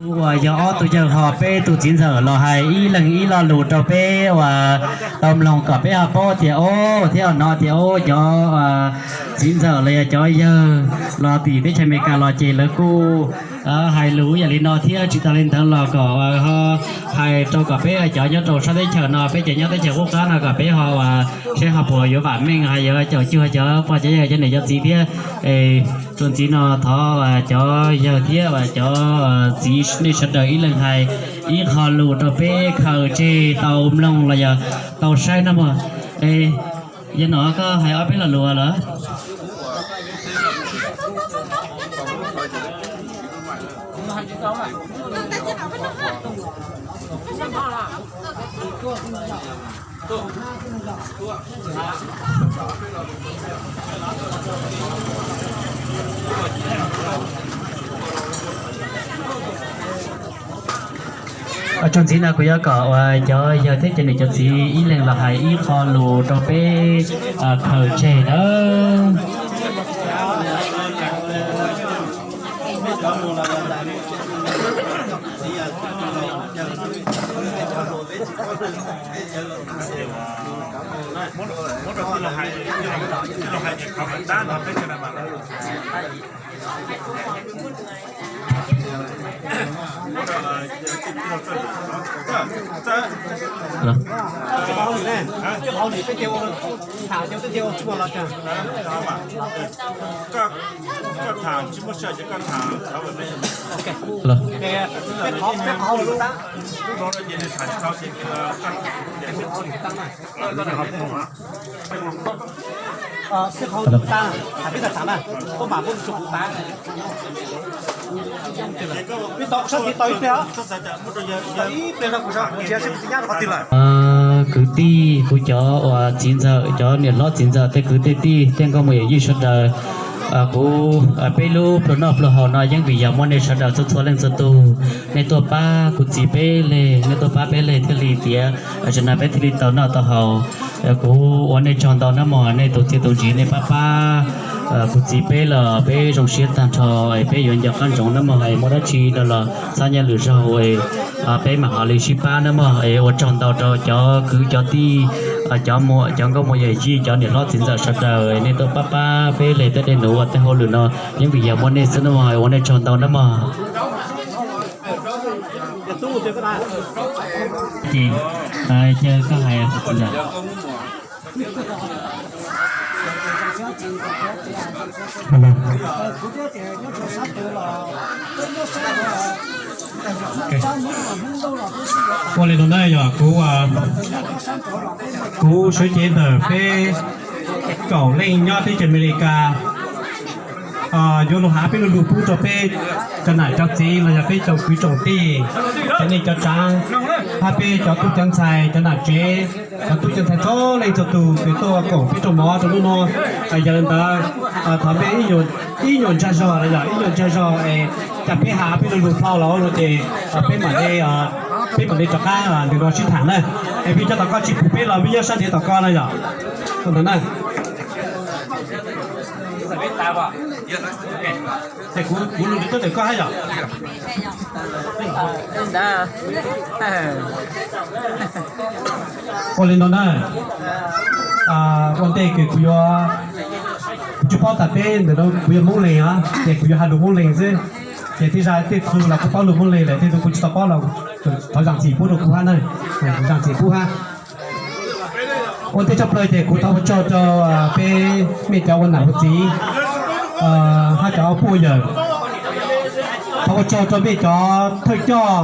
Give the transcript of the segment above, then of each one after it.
Uas yog ob tug yawg ho peb tus txiv ntxawm los hais ib leeg ib lo lus rau peb uas tau mloog kom peb ho paub tias o, thiab ho hnov tias o cov txiv ntxawm los yog cov yawg los tim teb chaws Amelikas los ces lawv kuj hais lus yam li no thiab tsis tas li ntawd los kom ho hais rau kom peb cov nyob rau sab teb chaws no, peb cov nyob teb chaws qub qab no kom peb ho uas seb ho puas yuav vam meej ho yuav caum cuag cov pog cov yawg cov niam cov txiv thiab. Txuas ntxiv no thov cov yawg thiab cov txiv nej sawv daws ib leeg hais ib qho lus rau peb khaws tseg tau mloog los yog tau saib no mog. Yog no koj hais ob peb lo lus lawm. Txuas ntxiv no kuv yuav kom uas cov yawg thiab cov niam cov txiv ib leeg los hais ib qho lus rau peb khaws tseg nawb. Kwv tij, kuv cov uas txiv ntxawm, cov niam hlob txiv ntxawm, tej kwv tej tij, tej nkauj muam yawm yij sawv daws, kuv, peb lub pluag noj pluag haus no yeej vim yog muaj nej sawv daws txhua txhua leej txhua tug, nej tuaj pab kuv txiv peb leeg, nej tuaj pab peb leeg thiaj li tias tam sim no peb thiaj li tau noj tau haus. Kuv ua nej tsaug ntau nawb mog, nej tus txiaj tus ntsig nej pab pab kuv txiv peb los peb zoo siab tag nrho, peb yuav nco qab ntsoov nawb mog, muaj dab tsi rau los txhob nyob lwm zaug, peb mam ho li sib pab nawb mog. Ua tsaug ntau rau cov kwv cov tij, cov nkauj muam yawm yij, cov niam hlob txiv ntxawm sawv daws, nej tuaj pab pab peb leeg tej dej num ua tej hauj lwm no, yeej vim yog muaj nej xwb nawb mog, ua nej tsaug ntau nawb mog. Ces, caw koj hais txiv ntxawm. Ua li no na yog kuv, kuv sawv cev ntawm peb kaum leej nyob teb chaws Amelikas yuav los hais peb lo lus pub rau peb cov nam cov txiv los yog peb cov kwv tsoom tij, cov neej cov tsaav, hab peb cov tub cov ntxhais, cov nam tsev, cov tub cov ntxhais txhua leej txhua tug kws tuaj koom peb rau mov rau hnub no. Yog li ntawd, thov peb ib nyuag ntsag zog los yog ib nyuag ntsag zog es cas peb has peb lo lus plho los ua luaj ces peb mam li, peb mam li rov qab ntawm no sib tham na. Es peb cov tom koj tsis pum peb los peb nyob sab ntiav tom koj na yom. Ua ntawd na. Ces kuv, kuv lus nws tuaj ntawm koj hab yom. Ua li no na, ua ntej kws kuv yuav, kuv tsis paub tas peb ntawm no kuv yog Hmoob Leeg os, ces kuv yuav has lus Hmoob Leeg xwb. Ces tej zag tej tug los kuj paub lus Hmoob Leeg lawm, tej tug kuv tsis tau paub los thov zam txim pub rau kuv hab na, kuv zam txim pub hab. Ua ntej tshaj plaws ces kuv thov ua tsaug rau peb mej cov ua nam ua txiv hab cov pog yawm. Thov ua tsaug rau mej cov thawj coj,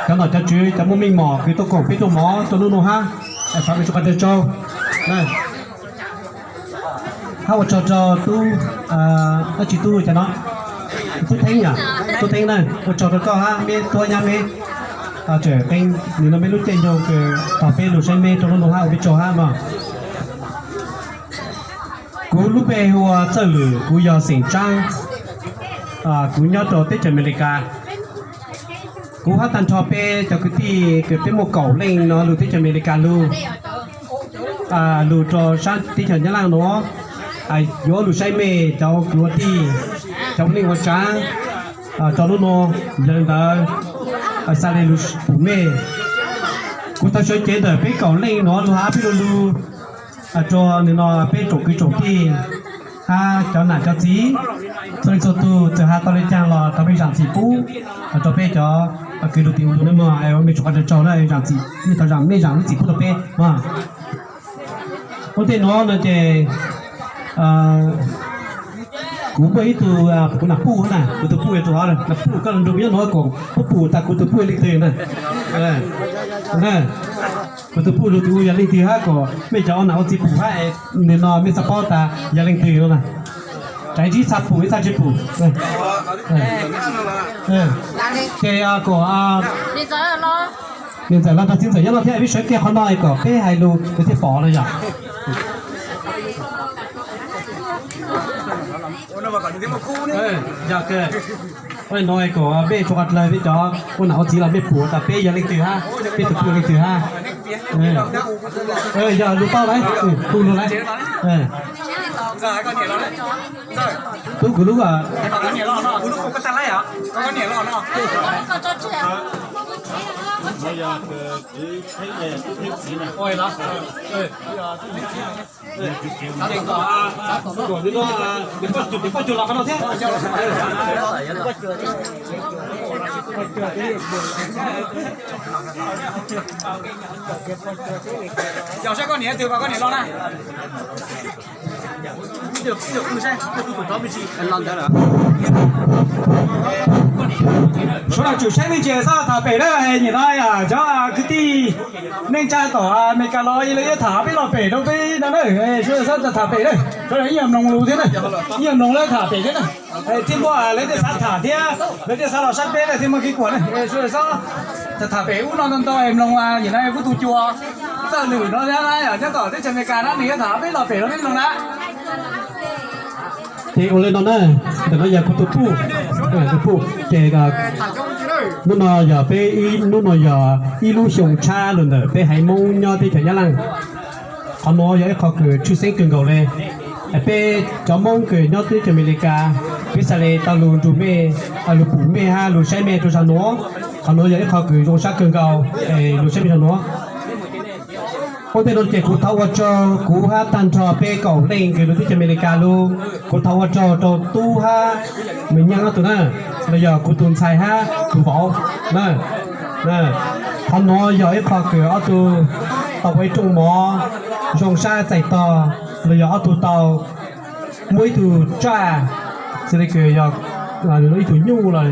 cov nom cov tswv, cov muaj meej mom kws tuaj koom peb tuaj mov rau hnub no hab, thov mej txhua qhov tsaug. Hab ua tsaug rau tub, dab tsi tub cov no, tub Theeb yom, tub Theeb na, ua tsaug rau koj hab meb tuab nyab meb, tseem qee nim no meb lub caij nyoog kws tos peb lug saib meb rau hnub no hab ua peb tsaug hab mog. Kuv lub npe hu ua Txawj Lwm, kuv yog xeem Tsaab, kuv nyob rau teb chaws Amelikas. Kuv hab tag nrho peb cov kwv tij kws peb muaj kaum leej no lug teb chaws Amelikas lug, lug rau sab teb chaws Nyab Laj no, yuav lug saib mej cov kwv ua tij, cov ua neej ua tsaab, Tso lub no, yog li ntawd, xa le lug pum mej. Kuv thov sawv cev ntawm peb kaum leej nuav lug hab peb lug lug rua nim no peb tsoom kwv tsoom tij hab cov nam cov txiv txhua leej txhua tug txawm has tau le caag los thov mej zaam txim pub rua peb cov kwv lug tim u lug na mog. Mej tsoom kwv tsoom tij na, zaam txim, mej thov zaam, mej zaam lub txim pub rua peb mog. Ua ntej nuav no ces kuv muaj ib tug, kuv nam puj na, kuv tug puj rua, nam puj koj lug nrug nyob nuav kom puab pum tas kuv tug puj leej twg na. Kuv tug puj lug tug yog leej twg hab kom mej cov ua nam ua txiv pum hab, nim no mej txhaj paub tas yog leej twg no na. Tsam ib txhaj pum ib txhaj tsis pum. Ces kom niam ntxawm los nrog txiv ntxawm nyob no thiab, peb sawv kiag qhov no kom peb hais lus nws thiaj pom no yog. Ua li no kom mej tsuas qhov dlawg peb cov ua nam ua txiv los mej pum tas peb yog leej twg hab, peb tug puj leej twg hab. Yog lug paub lawm, tu lug lawm. Tub kuv lub Yog saib koj niam twg mas koj niam los na. Sawv daws tsum saib me ntsis, xob tham pem na, nim no cov kwv tij neej tsa tom Amelikas los lawv yuav tham peb los pem rau peb no na, sawv daws xob tham pem na, sawv daws ib nyuag mloog lus thiab na, ib nyuag mloog lawv tham pem thiab na. Thiaj muaj lawv tej xav tham thiab lawv tej xav los saib peb na thiaj muaj kev kuam na, sawv daws xob tham pem ub no ntau ntau mloog, nim no kuv tus cua Txawj Lwm no nyob tom teb chaws Amelikas na, nws yuav tham peb los pem rau peb mloog na. Ces ua li no na, ntawm no yog kuv tus puj, tus puj ces hnub no yog peb, hnub no yog ib lub xyoo tshab lug ntawm peb haiv Moob nyob teb chaws Nyab Laaj. Qhov nuav yog ib qho kws tshwj xeeb kawg nkaus le. Peb cov Moob kws nyob teb chaws Amelikas, peb xav le tau lug nrug mej, lug pum mej hab lug saib mej rau zag nuav. Qhov nuav yog ib qho kws zoo sab kawg nkaus, lug saib mej zag nuav. Ua ntej no ces kuv thov ua tsaug kuv hab tag nrho peb kaum leej kws lug teb chaws Amelikas lug. Kuv thov ua tsaug rau tub hab me nyab ob tug na, los yog kuv tus ntxhais hab kuv vauv na. Qhov nuav yog ib qho kws ob tug tau ua ib rooj mov zoo sab txais tog, los yog ob tug tau muab ib tug tsaj, xws le kws yog ib tug nyuj los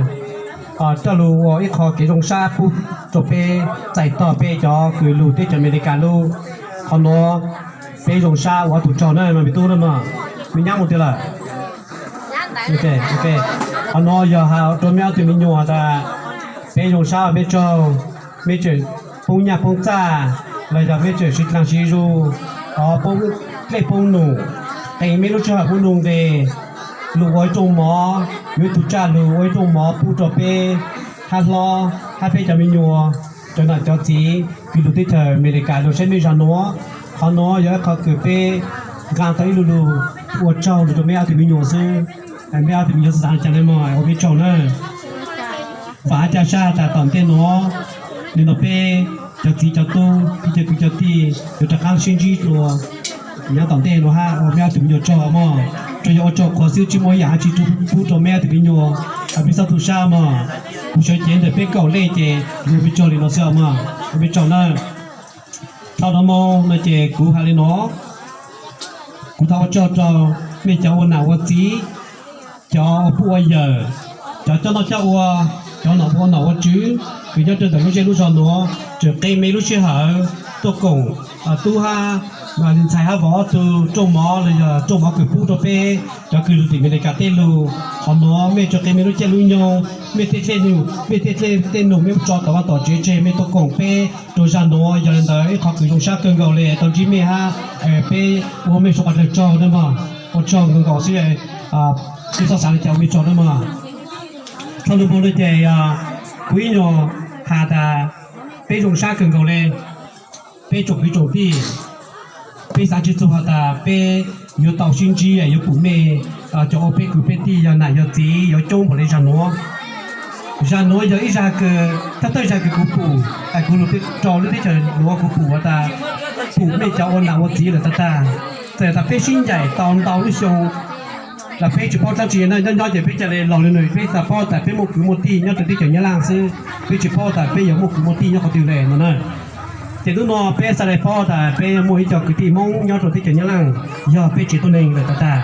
coj lug ua ib qho kev zoo sab pub rau peb txais tog peb cov kws lug teb chaws Amelikas lug. Qhov nuav peb zoo sab ua ob tug tsaug na me tub na mog. Me nyab mus twg lawm? Qhov nuav yog has rau mej ob tug me nyuam tas peb zoo sab ua peb tsaug, mej tseem poob nyaj poob txaj, los yog mej tseem sib dlaag sib zug, poob dlej poob num, qee mej lub sij hawm pub nug nqes lug ua ib rooj mov, yuav ib tug tsaj lug ua ib rooj mov pub rau peb hab hlob hab peb cov me nyuam, cov nam cov txiv kws lug teb chaws Amelikas lug saib mej zag nuav. Qhov nuav yog ib qho kws peb nqaa tau ib lu lug ua tsaug lug rau mej ob tug me nyuam xwb. Mej ob tug me nyuam xav le caag le mog, ua peb tsaug na. Vaam hab ca sab tas tom ntej nuav, nim no peb cov txiv cov tub, peb cov kwv cov tij yuav rov qaab sib ntsib dlua nyob tom ntej nuav hab ua mej ob tug me nyuam tsaug mog. Tsuas yog ua tsaug qhuav xwb, tsis muaj ib yaam dlaab tsi pub rau mej ob tug me nyuam. Peb txhob tu sab mog. Kuv sawv cev ntawm peb kaum leej ces lug peb tsaug li no xwb mog, ua peb tsaug na. Thaum no moo no ces kuv has le no, kuv thov ua tsaug rau mej cov ua nam ua txiv, cov ua puj ua yawm, cov coj noj coj ua, cov nom ua nom ua tswv, kws nyob rau ntawm lub zej lub zog nuav, tseem qee mej lub sij hawm tuaj koom tub hab ntxhais hab vauv ob tug rooj mov los yog rooj mov kws pub rau peb cov kws lug tim Amelikas tej lug. Qhov nuav mej tseem qee mej lub caij lub nyoog, mej tej dlej tej num mej tso tom vaj tom tsev tseg mej tuaj koom peb rau zag nuav. Yog le ntawd ib qho kws zoo sab kawg nkaus le tau ntsib mej hab peb ua mej suav qhov dlawg tsaug na mog. Ua tsaug nkaus nkaus xwb, peb txhob xav le caag ua mej tsaug na mog. Thaum lug moog le ces kuv ib nyuag has tas peb zoo sab kawg nkaus le, peb tsoom kwv tsoom tij, peb xav tsi txug has tas peb yuav tau sib ntsib yuav pum mej cov ua peb kwv peb tij yog nam yog txiv yuav coob npaum le zag nuav. Zag nuav yog ib zag kws thawj thawj zag kws kuv pum, kuv lug rau lub teb chaws nuav kuv pum has tas pum mej cov ua nam ua txiv lawm tag tag. Txawm tas peb sib ncaim tau ntau lub xyoo los peb tsis paub dlaab tsi na, nyob nyob ces peb ca le los li nws, peb xav paub tas peb muaj kwv muaj tij nyob rau teb chaws Nyab Laaj xwb, peb tsis paub tas peb yuav muaj kwv muaj tij nyob qhov twg le no na. Ces hnub no peb xav le paub tas peb muaj ib co kwv tij Hmoob nyob rau teb chaws Nyab Laaj, yog peb tsev tuab neeg lawm tag tag.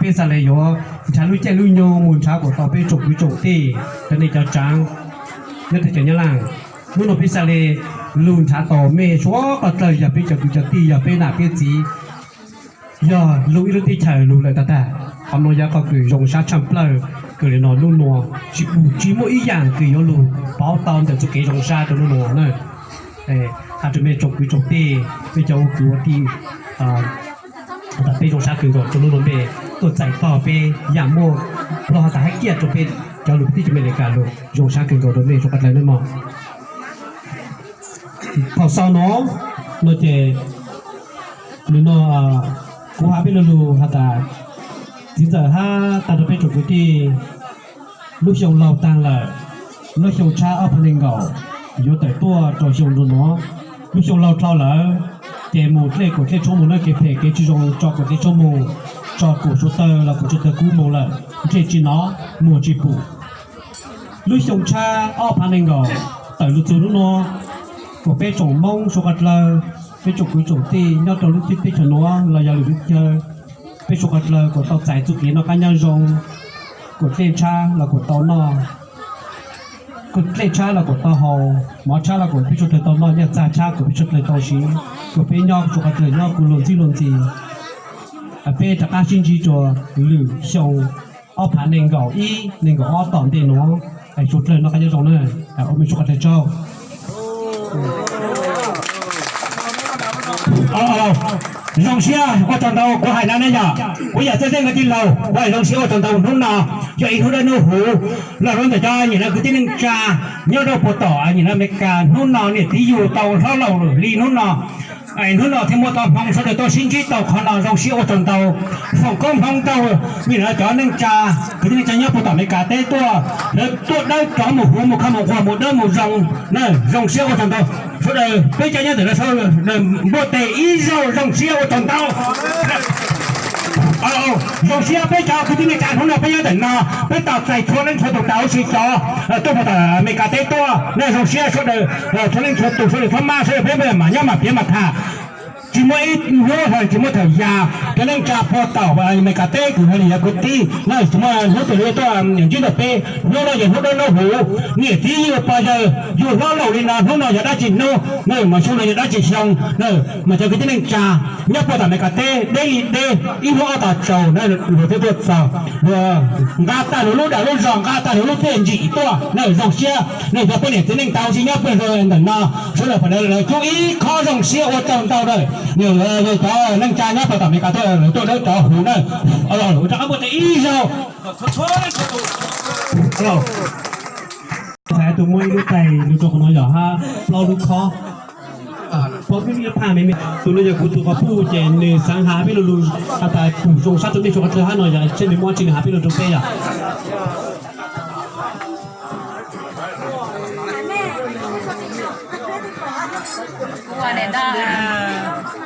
Peb xav le yuav nrhav lub caij lub nyoog mus nrhav kuas tau peb tsoom kwv tsoom tij, cov neej cov tsaav nyob teb chaws Nyab Laaj. Hnub no peb xav le lug nrhav tau mej suav qhov dlawg yog peb cov kwv cov tij, yog peb nam peb txiv, yog lug ib lub teb chaws lug lawm tag tag. Qhov no yog qhov kws zoo sab tshaaj plawg kws le no lub nua tsis pum tsis muaj ib yaam kws yuav lug pauv tau ntawm txuj kev zoo sab rau lub nua na. Has rua mej tsoom kwv tsoom tij, mej cov ua kwv ua tij, tas peb zoo sab kawg nkaus rua lub nua mej tuaj txais tog peb yaam muaj lug has tas hab kiaj rua peb cov lug teb chaws Amelikas lug zoo sab kawg nkaus rua mej suav qhov dlawg nawb mog. Thaum xaus no, no ces, nws no, kuv has peb lu lug has tas, txiv ntxawm hab taag rua peb tsoom kwv tij, lub xyoo laug taag lawm, lub xyoo tshab ob phav nees nkaum yuav tawm tuaj rua xyoo nrua nuav, lub xyoo laug dlhau lawm, ces mus dlej kuam dlej tshuab moog na, kev phem kev tsis zoo tso kuam dlej tshuab moog, tso kuam suav tawg los kuam suav tawg kub moog lawm, ntsej tsis nov muag tsis pum. Lub xyoo tshab ob phav nees nkaum tawm lug txug lub nuav, kuas peb tsoom Moob suav qhov dlawg, peb tsoom kwv tsoom tij nyob rau lub teb chaws nuav los yog lwm lub chaw, peb suav qhov dlawg kuas tau txais txuj kev noj qab nyob zoo, kuas dlej tshab los kuas tau noj, kuas dlej tshab los kuas tau haus, mov tshab los kuas peb suav dlawg tau noj, nyaj txag tshab kuas peb suav dlawg tau siv, kuas peb nyob suav qhov dlawg nyob kuas luag ntxhi luag ntxhi. Peb rov qab sib ntsib rua lwm xyoo ob phav nees nkaum ib nees nkaum ob tom ntej nuav, suav dlawg noj qab nyob zoo na. Ua mej suav qhov dlawg tsaug. Zoo siab ua tsaug ntau, kuv hais no ne yog kuv yog txawj txeej kwv tij laug, kuv hais zoo siab ua tsaug ntau. Hnub no yog ib hnub dawb hnub huv, los rau ntawm cov nyam no kwv tij neej tsa nyob rau puag tom nyam no Amelikas, hnub no niam txiv yug tau hlob laus li hnub no, hnub no thiaj muaj tau hmoo sawv daws tuaj sib ntsib tau qhov no, zoo siab ua tsaug ntau. Foom koob hmoov rau nyam no cov neej tsa, kwv tij neej tsa nyob puag tom Amelikas teb tuaj, lawv tuaj dawb rov mus huv mus khoj mus quag mus dawb mus zoo na, zoo siab ua tsaug ntau. Sawv daws peb cov nyob ntawm no sawv daws npuaj tes ib zaug zoo siab ua tsaug ntau. Zoo siab peb cov kwv tij neej tsa hnub no peb nyob ntawm no, peb tau txais txhua leej txhua tus tas huv si cov tuaj puag tom Amelikas teb tuaj na, zoo siab sawv daws txhua leej txhua tus, sawv daws txhob maj, sawv daws peb mam nyob mam piav mam tham. Tsis muaj ib hnub hlo tsis muaj thaum yas cov neej tsa puag tom Amelikas teb kws hais li yog kwv tij na, tsis muaj hnub twg li tuaj ntsib tau peb. Hnub no yog hnub dawb hnub huv, niam txiv yug pog yawg yug hlob laus li no, hnub no yog dab tsi hnub na, mas xyoo no yog dab tsi xyoo na, mas cov kwv tij neej tsa nyob puag tom Amelikas teb deb li deb, ib hnub ob tog tsaus na, luag thiaj tuaj txog, luag nqa tag luag lub dag lub zog, nqa tag luag lub txiaj ntsim tuaj na, zoo siab na. Yog peb niam txiv neej tsa huv si nyob puag ntawm no, sawv daws pom lawv cub ib qho zoo siab ua tsaug ntau lawm. Cov neej tsa nyob puag tom Amelikas tuaj, lawv tuaj dawb rov huv na, rov qab npuaj tes ib zaug. Ntxhais tus muaj ib lub tais lug rau qhov no yog hab plaub lub khob. Plaub lub phaj me me. Tus no yog kuv tus quas puj ces nws xaav has peb lu lug has tas pum zoo sab rua mej suav qhov dlawg hab no yog seb nws muaj dlaab tsi nws has peb lu rua peb yom.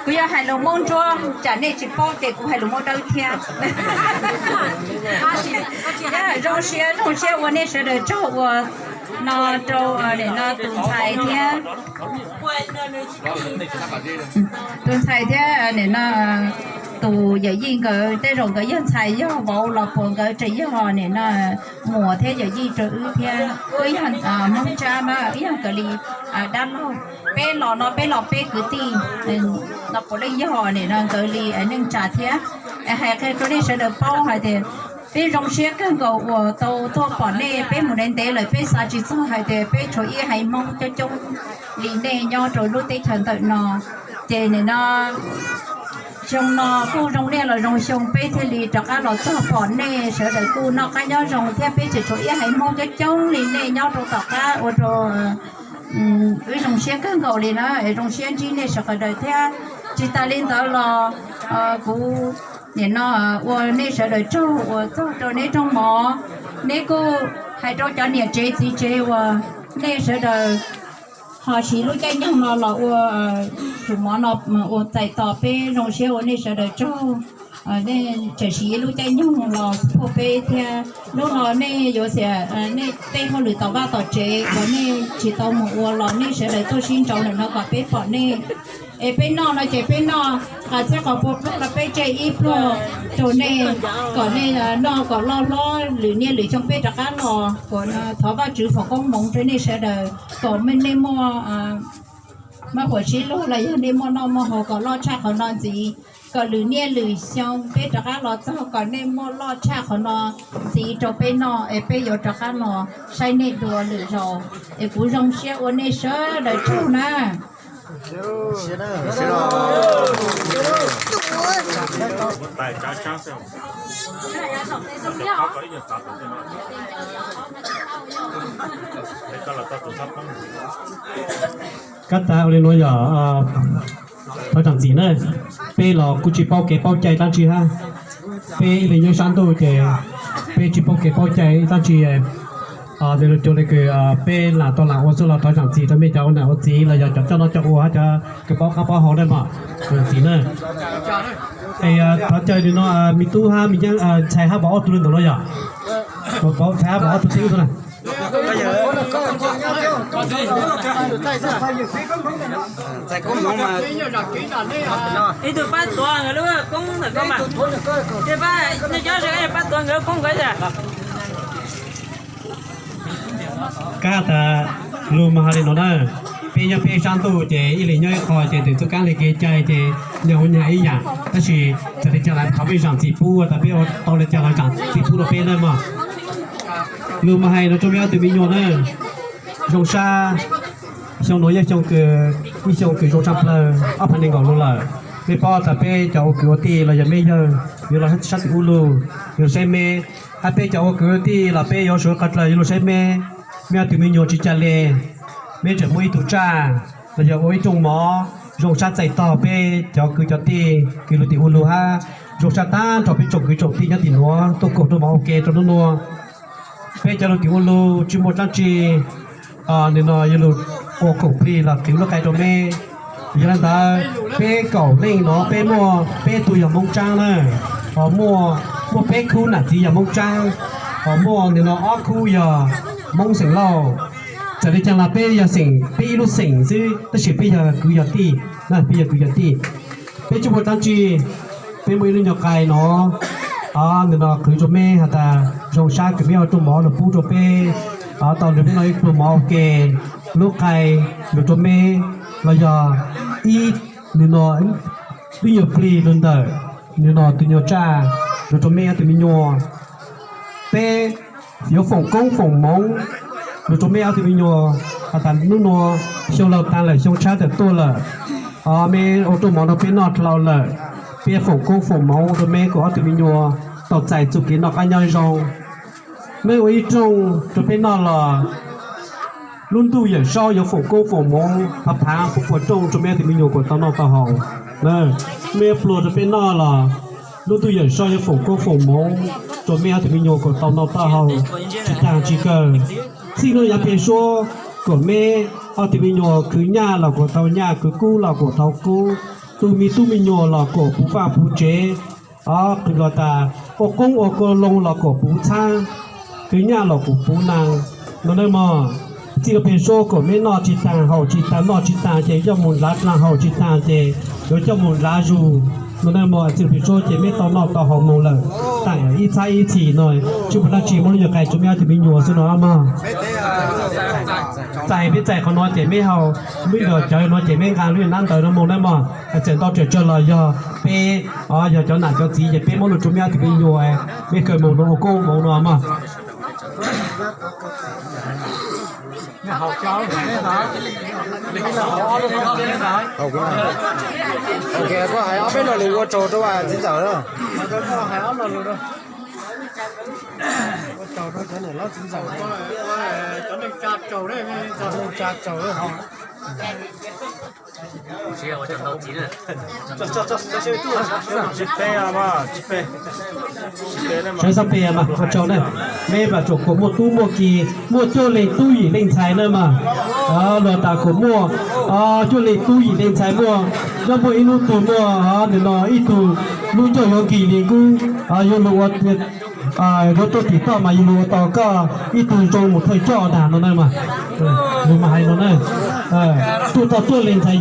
Kuv yog hais lus Moob Ntsuab, tsam nej tsis paub ces kuv hais lus Moob Dawb thiab. Zoo siab, zoo siab ua nej sawv daws tsaug ua no rau nim no tus ntxhais thiab, tus ntxhais thiab nim no tus yawm yij nkawd. Tej zaum nkawd yog ntxhais yog vauv los puas nkawd tseem yog nim no muam thiab yawm yij rau wb thiab. Wb yog Hmoob Tsab na, wb yog nkawd li dab laug. Peb los no peb los peb kwv tij no puav leej yog nim no nkawd li neej tsa thiab. Hais qhia rau nej sawv daws paub hais tias peb zoo siab kawg nkaus uas tau tuaj pom nej. Peb mus ntev ntev lawm peb xav tsis txog hais tias peb tshuav ib haiv Hmoob coob coob li nej nyob rau lub teb chaws ntawm no. Ces nim no xyoo no kuj zoo nej los zoo xyoo peb thiaj li rov qab los txog pom nej. Sawv daws kuj noj qab nyob zoo thiab, peb tseem tshuav ib haiv Hmoob coob coob li nej nyob rau tom qab ua rau wb zoo siab kawg nkaus li na. Zoo siab ntsib nej sawv daws thiab. Tsis tas li ntawd los kuv nim no ua nej sawv daws tsaug uas txog rau neb rooj mov. Neb kuj Hais rau cov niam tsev txiv tsev uas nej sawv daws ho siv lub caij nyoog no los ua tus mov no ua txais tos peb, zoo siab ua nej sawv daws tsaug. Nej tseem siv lub caij nyoog los phuaj peb thiab. Hnub no nej yuav xiam nej tej hauj lwm tom vaj tom tsev uas nej tsis tau mus ua los nej sawv daws tuaj sib nraus lawm no kom peb pom nej. Es peb noj no ces peb noj qas txhiab qas pua pluag no peb tseg ib pluag rau nej, kom nej noj kom loj hlob lwm niaj lwm xyoo peb rov qab los. Kuv thov Vajtswv foom koob hmoov rau nej sawv daws kom nej muaj maj huam sib luag los yog nej muaj noj muaj haus kom loj tshaj qhov no ntxiv, kom lwm niaj lwm xyoo peb rov qab los txog kom nej muaj loj tshaj qhov no ntxiv rau peb noj es peb yuav rov qab los saib nej dua lwm zaus. Es kuv zoo siab ua nej sawv daws tsaug na. Kab tas ua li nuav yog thov tsaam txim na, peb los kuj tsis paub kev paub cai dlaab tsi hab. Peb ib leeg nyob sab ntuj ces peb tsis paub kev paub cai dlaab tsi. Nws lug cuag le kws peb lam tau lam ua xwb los thov tsaam txim rau mej cov ua nam ua txiv los yog cov coj noj coj ua hab cov kws paub qab paub hau na mog, tsaam txim na. Es thov caw li no, me tub hab me yeeb, ntxhais hab vauv ob tug le ntawm no yog, vauv ntxhais hab vauv ob tug teb ub na. Ib tug pab tuav nkawd lub koob ntawm ko mas, nej cov ze pab tuav nkawd lub koob ko yog. Kab tas lug mas has li no na, peb nyob peb sab ntuj ces ib leeg nyob ib qho ces tus txuj kaab le kev cai ces nyag ua nyag ib yaam, tab sis txawm le caag los thov peb zaam txim pub, tas peb ua tau le caag los zaam txim pub rau peb na mog. Lug mas hais no rau mej ob tug me nyuam na, zoo sab, xyoo nuav yog xyoo kws, ib xyoo kws zoo tshaj plawg ob phav nees nkaum no lawm. Mej paub tas peb cov ua kwv ua tij los yog mej yawg yuav los sab tim ub lug, yuav saib meb, hab peb cov ua kwv ua tij los peb yuav suav qhov dlawg yuav lug saib meb. Mej ob tug me nyuam tsis ca le, meb tseem muaj ib tug tsaj los yog ua ib rooj mov zoo sab txais tog peb cov kwv cov tij kws lug tim ub lug hab zoo sab taag nrho peb tsoom kwv tsoom tij nyob tim nuav tuaj koom rau mov ua ke rau nub nua. Peb cov lug tim ub lug tsis muaj dlaab tsi, nim no yuav lug ua khoom plig los qhwv lub qai rau meb. Yog le ntawd peb kaum leej no peb muaj peb tug yog Moob Tsaab na, ho muaj, muaj peb khub nam txiv yog Moob Tsaab, ho muaj nim no ob khub yog Moob xeem Lauj. Txawm le caag los peb yog xeem, peb ib lub xeem xwb tab sis peb yog kwv yog tij, peb yog kwv yog tij. Peb tsis muaj dlaab tsi, peb muaj ib lub nyuag qai no, nim no qhwv rau meb has tas zoo sab kws meb ua rooj mov los pub rau peb, tau lug peb noj ib pluag mov ua ke, lub qai lug rau meb, los yog ib, nim no, lub nyuag plig lug ntawm nim no tus nyuag tsaj lug rau meb ob tug me nyuam. Peb yuav foom koob foom moov lug rau meb ob tug me nyuam has tas nub nua xyoo laug taag lawm xyoo tshab tawm tuaj lawm, meb ua rooj mov rau peb noj dlhau lawm, peb foom koob foom moov rau meb kuas ob tug me nyuam tau txais txuj kev noj qab nyob zoo. Meb ua ib rooj rau peb noj los lub ntuj Yawm Saub yuav foom koob foom moov phav phav puv puas rooj rau meb ob tug me nyuam kuas tau noj tau haus. Meb pluag rau peb noj los lub ntuj Yawm Saub yuav foom koob foom moov rau meb ob tug me nyuam kuas tau noj tau haus tsis taag tsis kawg. Txij hnub yav peg suab kuas meb ob tug me nyuam khwv nyaj los kuas tau nyaj, khwv kub los kuas tau kub, tu me tub me nyuam los kuas puv vaj puv tsev, qhwv los tas ua qoob ua kua loo los kuas puv txhab, khwv nyaj los kuas puv naag no na mog. Txij hnub peg suab kuas meb noj tsis taag haus tsis taag, noj tsis taag ces coj mus nrad dlaag, haus tsis taag ces yuav coj mus nrad zug no na mog. Txij hnub peg suab ces meb tau noj tau haus moog lawm, taam ib txhab ib txhis no, tsis muaj dlaab tsi, muab lub nyuag qai rua meb ob tug me nyuam xwb no mog. Txais peb txais qhov no ces meb haus, meb nrog cawv no ces meb nqaa lub nyuag nab ntawd no moog na mog. Txawm ntau tseem tsawg los yog peb, yog cov nam cov txiv ces peb muab lug rua meb ob tug me nyuam, meb kawg moog rua ua koob moov no mog. Koj hais ob peb lo lus ua tsaug rau txiv ntxawm. Ua tsaug rau cov niam hlob txiv ntxawm, cov neej tsa tsaug, cov neej tsa tsaug. Saib xab pes mas ua tsaug na, mej plam tsuam kuas muaj tub muaj ki, muaj cuaj leeg tub yim leej ntxhais na mas, los tas kuas muaj cuaj leeg tub yim leej ntxhais, muaj, nyob muaj ib hnub twg muaj nim no ib tug lub ncauj yuav nkig li kub, yuav luag ua, yuav tuaj tim toj mas yuav luag ua tau koj ib tug zoo mus thawj coj ntag no na mas. Nws mas hais no na, tuaj tau cuaj leeg ntxhais